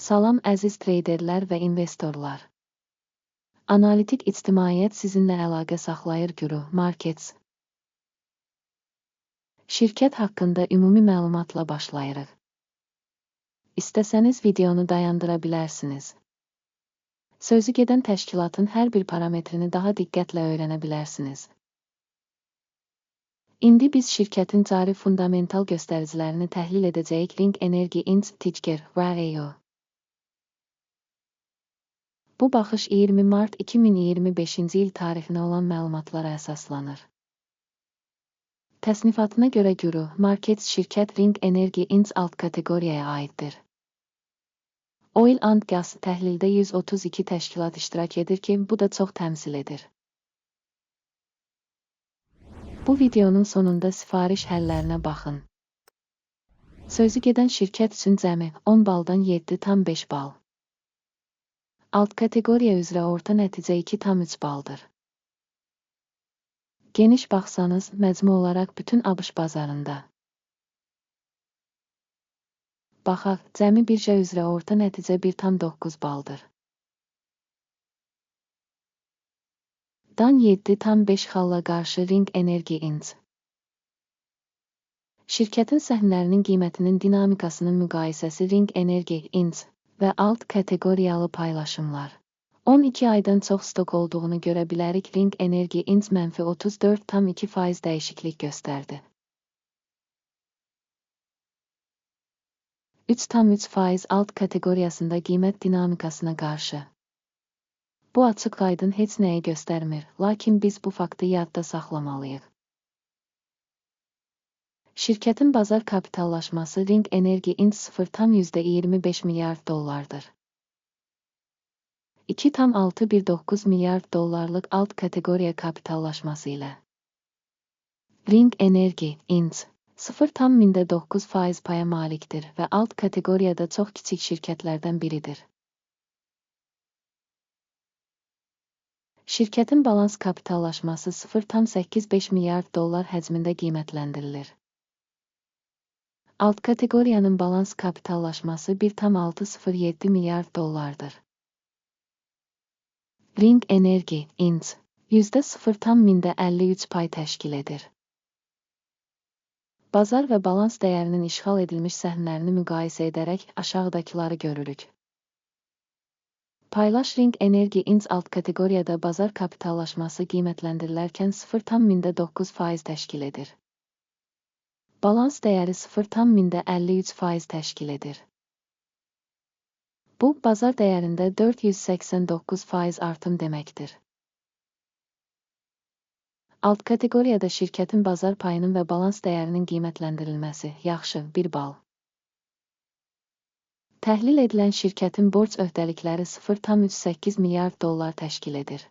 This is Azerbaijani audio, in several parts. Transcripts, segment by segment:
Salam əziz treyderlər və investorlar. Analitik ictimaiyyət sizinlə əlaqə saxlayır Guru Markets. Şirkət haqqında ümumi məlumatla başlayırıq. İstəsəniz videonu dayandıra bilərsiniz. Sözü gedən təşkilatın hər bir parametrini daha diqqətlə öyrənə bilərsiniz. İndi biz şirkətin cari fundamental göstəricilərini təhlil edəcəyik. Ring Energy Inc. Ticker RAO. Bu baxış 20 mart 2025-ci il tarixinə olan məlumatlara əsaslanır. Təsnifatına görə Guru Markets şirkət Ring Energy Inc. alt kateqoriyaya aiddir. Oil and Gas təhlildə 132 təşkilat iştirak edir ki, bu da çox təmsil edir. Bu videonun sonunda sifariş həllərinə baxın. Sözü gedən şirkət üçün cəmi 10 baldan 7,5 bal. Alt kateqoriya üzrə orta nəticə 2,3 baldır. Geniş baxsanız, məcmu olaraq bütün ABŞ bazarında. Baxaq, cəmi birja üzrə orta nəticə 1,9 baldır. Dan 7,5 xalla qarşı Ring Energy Inc. Şirkətin səhmlərinin qiymətinin dinamikasının müqayisəsi Ring Energy Inc. və alt kateqoriyalı paylaşımlar. 12 aydan çox stok olduğunu görə bilərik. Ring Energy Inc. mənfi 34,2% dəyişiklik göstərdi. 3,3% alt kateqoriyasında qiymət dinamikasına qarşı. Bu açıq aydın heç nəyi göstərmir, lakin biz bu faktı yadda saxlamalıyıq. Şirkətin bazar kapitallaşması Ring Energy Inc. 0,25 milyard dollardır. 2,619 milyard dollarlıq alt kateqoriya kapitallaşması ilə. Ring Energy Inc. 0,9% paya malikdir və alt kateqoriyada çox kiçik şirkətlərdən biridir. Şirkətin balans kapitallaşması 0,85 milyard dollar həcmində qiymətləndirilir. Alt kateqoriyanın balans kapitallaşması 1,607 milyard dollardır. Ring Energy Inc. %0,53 pay təşkil edir. Bazar və balans dəyərinin işğal edilmiş səhmlərini müqayisə edərək aşağıdakıları görürük. Paylaş Ring Energy Inc. alt kateqoriyada bazar kapitallaşması qiymətləndirilərkən 0,9% təşkil edir. Balans dəyəri 0,53% təşkil edir. Bu, bazar dəyərində 489% artım deməkdir. Alt kateqoriyada şirkətin bazar payının və balans dəyərinin qiymətləndirilməsi yaxşı, 1 bal. Təhlil edilən şirkətin borc öhdəlikləri 0,38 milyard dollar təşkil edir.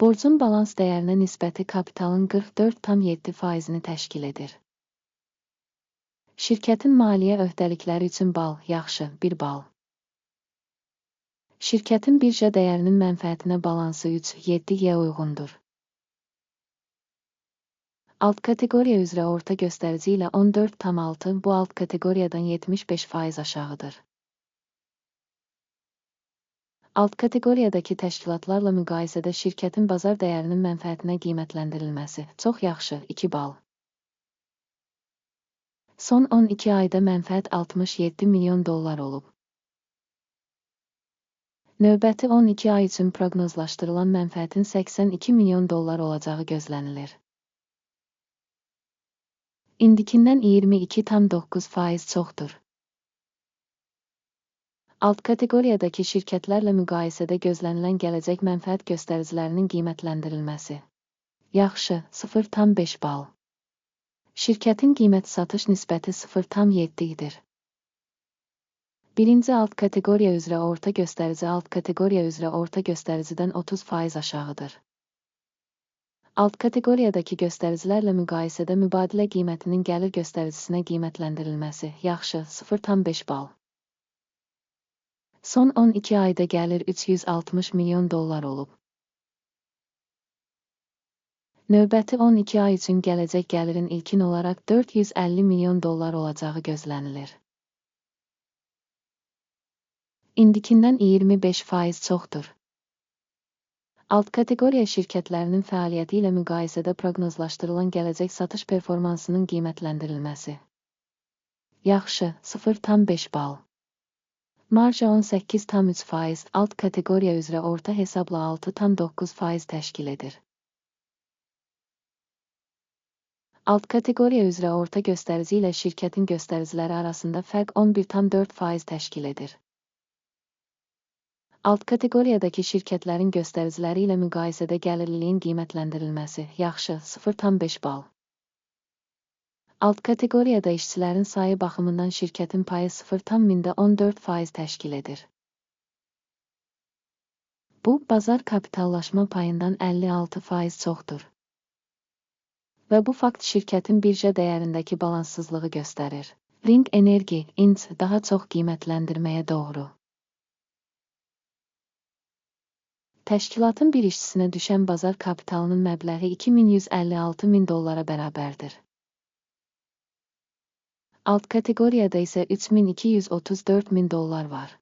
Borcun balans dəyərinə nisbəti kapitalın 44,7%-ni təşkil edir. Şirkətin maliyyə öhdəlikləri üçün bal, yaxşı, 1 bal. Şirkətin birja dəyərinin mənfəətinə balansı 3,7-yə uyğundur. Alt kateqoriya üzrə orta göstərici ilə 14,6 bu alt kateqoriyadan 75% aşağıdır. Alt kateqoriyadakı təşkilatlarla müqayisədə şirkətin bazar dəyərinin mənfəətinə qiymətləndirilməsi çox yaxşı, 2 bal. Son 12 ayda mənfəət 67 milyon dollar olub. Növbəti 12 ay üçün proqnozlaşdırılan mənfəətin 82 milyon dollar olacağı gözlənilir. İndikindən 22,9% çoxdur. Alt kateqoriyadakı şirkətlərlə müqayisədə gözlənilən gələcək mənfəət göstəricilərinin qiymətləndirilməsi. Yaxşı, 0,5 bal. Şirkətin qiymət-satış nisbəti 0,7 idir. Birinci alt kateqoriya üzrə orta göstərici alt kateqoriya üzrə orta göstəricidən 30% aşağıdır. Alt kateqoriyadakı göstəricilərlə müqayisədə mübadilə qiymətinin gəlir göstəricisинə qiymətləndirilməsi yaxşı, 0,5 bal. Son 12 ayda gəlir 360 milyon dollar olub. Növbəti 12 ay üçün gələcək gəlirin ilkin olaraq 450 milyon dollar olacağı gözlənilir. İndikindən 25% çoxdur. Alt kateqoriya şirkətlərinin fəaliyyəti ilə müqayisədə proqnozlaşdırılan gələcək satış performansının qiymətləndirilməsi. Yaxşı, 0,5 bal. Marja 18,3%, alt kateqoriya üzrə orta hesabla 6,9% təşkil edir. Alt kateqoriya üzrə orta göstərici ilə şirkətin göstəriciləri arasında fərq 11,4% təşkil edir. Alt kateqoriyadakı şirkətlərin göstəriciləri ilə müqayisədə gəlirliliyin qiymətləndirilməsi. Yaxşı, 0,5 bal. Alt kateqoriyada işçilərin sayı baxımından şirkətin payı 0,14% təşkil edir. Bu, bazar kapitallaşma payından 56% çoxdur. Və bu fakt şirkətin birja dəyərindəki balanssızlığı göstərir. Ring Energy Inc. daha çox qiymətləndirməyə doğru. Təşkilatın bir işçisinə düşən bazar kapitalının məbləği 2156 min dollara bərabərdir. Alt kateqoriyada isə 3234 min dollar var.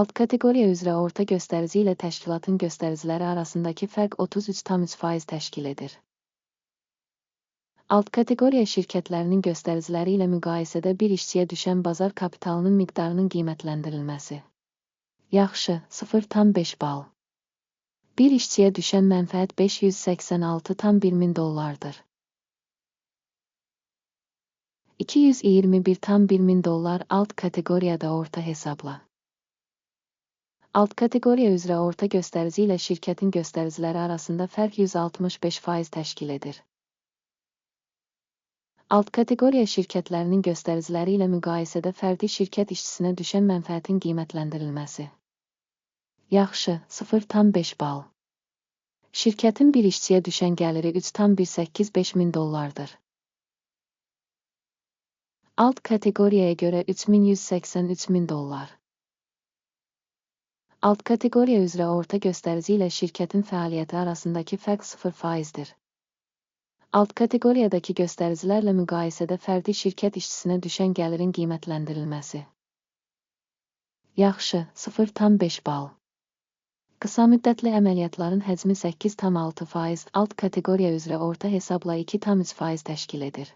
Alt kateqoriya üzrə orta göstərici ilə təşkilatın göstəriciləri arasındakı fərq 33,3% təşkil edir. Alt kateqoriya şirkətlərinin göstəriciləri ilə müqayisədə bir işçiyə düşən bazar kapitalının miqdarının qiymətləndirilməsi. Yaxşı, 0,5 bal. Bir işçiyə düşən mənfəət 586,1 min dollardır. 221,1 min dollar alt kateqoriyada orta hesabla. Alt kateqoriya üzrə orta göstərici ilə şirkətin göstəriciləri arasında fərq 165% təşkil edir. Alt kateqoriya şirkətlərinin göstəriciləri ilə müqayisədə fərdi şirkət işçisinə düşən mənfəətin qiymətləndirilməsi. Yaxşı, 0,5 bal. Şirkətin bir işçiyə düşən gəliri 3,185 min dollardır. Alt kateqoriyaya görə 3183 min dollar. Alt kateqoriya üzrə orta göstərici ilə şirkətin fəaliyyəti arasındakı fərq 0%-dir. Alt kateqoriyadakı göstəricilərlə müqayisədə fərdi şirkət işçisinə düşən gəlirin qiymətləndirilməsi. Yaxşı, 0,5 bal. Qısa müddətli əməliyyatların həcmi 8,6%, alt kateqoriya üzrə orta hesabla 2,3% təşkil edir.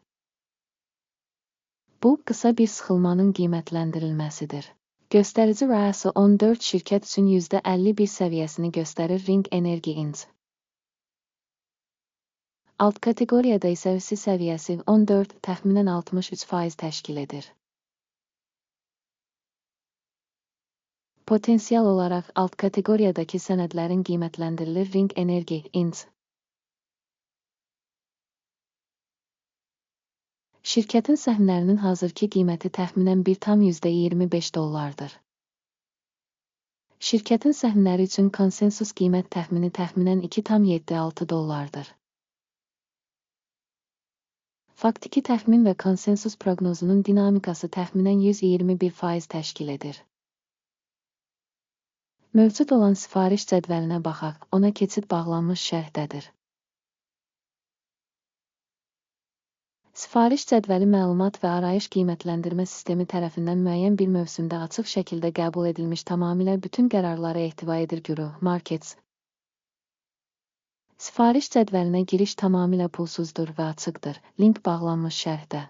Bu, qısa bir sıxılmanın qiymətləndirilməsidir. Göstərici RAS 14 şirkət üçün %51 səviyyəsini göstərir Ring Energy Inc. Alt kateqoriyada isə RC səviyyəsi 14, təxminən 63% təşkil edir. Potensial olaraq alt kateqoriyadakı sənədlərin qiymətlendirilir Ring Energy Inc. Şirkətin səhmlərinin hazırki qiyməti təxminən 1,25 dollardır. Şirkətin səhmləri üçün konsensus qiymət təxmini təxminən 2,76 dollardır. Faktiki təxmin və konsensus proqnozunun dinamikası təxminən 121% təşkil edir. Mövcud olan sifariş cədvəlinə baxaq, ona keçid bağlanmış şərhdədir. Sifariş cədvəli məlumat və arayış qiymətləndirmə sistemi tərəfindən müəyyən bir mövsümdə açıq şəkildə qəbul edilmiş tamamilə bütün qərarları ehtiva edir Guru Markets. Sifariş cədvəlinə giriş tamamilə pulsuzdur və açıqdır. Link bağlanmış şərhdə.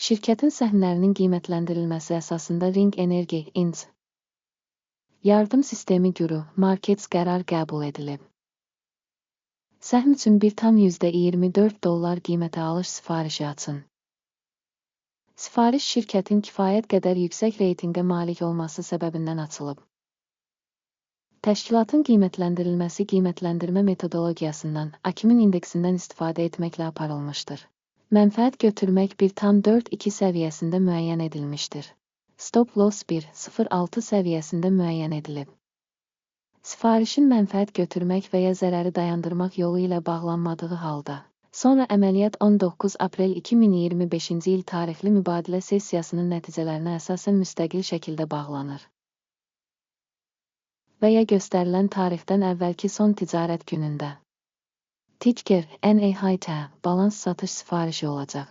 Şirkətin səhmlərinin qiymətləndirilməsi əsasında Ring Energy Inc. Yardım sistemi Guru Markets qərar qəbul edilib. Səhm üçün 1,24 dollar qiymətə alış sifarişi açın. Sifariş şirkətin kifayət qədər yüksək reytinqə malik olması səbəbindən açılıb. Təşkilatın qiymətləndirilməsi qiymətləndirmə metodologiyasından, AKİM-in indeksindən istifadə etməklə aparılmışdır. Mənfəət götürmək 1,42 səviyyəsində müəyyən edilmişdir. Stop loss 1,06 səviyyəsində müəyyən edilib. Sifarişin mənfəət götürmək və ya zərəri dayandırmaq yolu ilə bağlanmadığı halda, sonra əməliyyat 19 aprel 2025-ci il tarixli mübadilə sessiyasının nəticələrinə əsasən müstəqil şəkildə bağlanır və ya göstərilən tarixdən əvvəlki son ticarət günündə. Ticker NAHT balans satış sifarişi olacaq.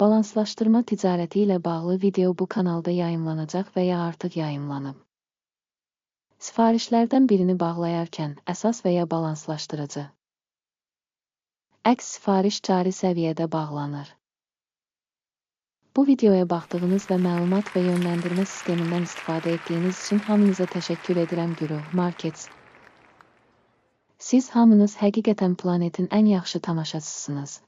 Balanslaşdırma ticarəti ilə bağlı video bu kanalda yayımlanacaq və ya artıq yayımlanıb. Sifarişlərdən birini bağlayarkən əsas və ya balanslaşdırıcı əks sifariş cari səviyyədə bağlanır. Bu videoya baxdığınız və məlumat və yönləndirmə sistemindən istifadə etdiyiniz üçün hamınıza təşəkkür edirəm Güruh Markets. Siz hamınız həqiqətən planetin ən yaxşı tamaşaçısınız.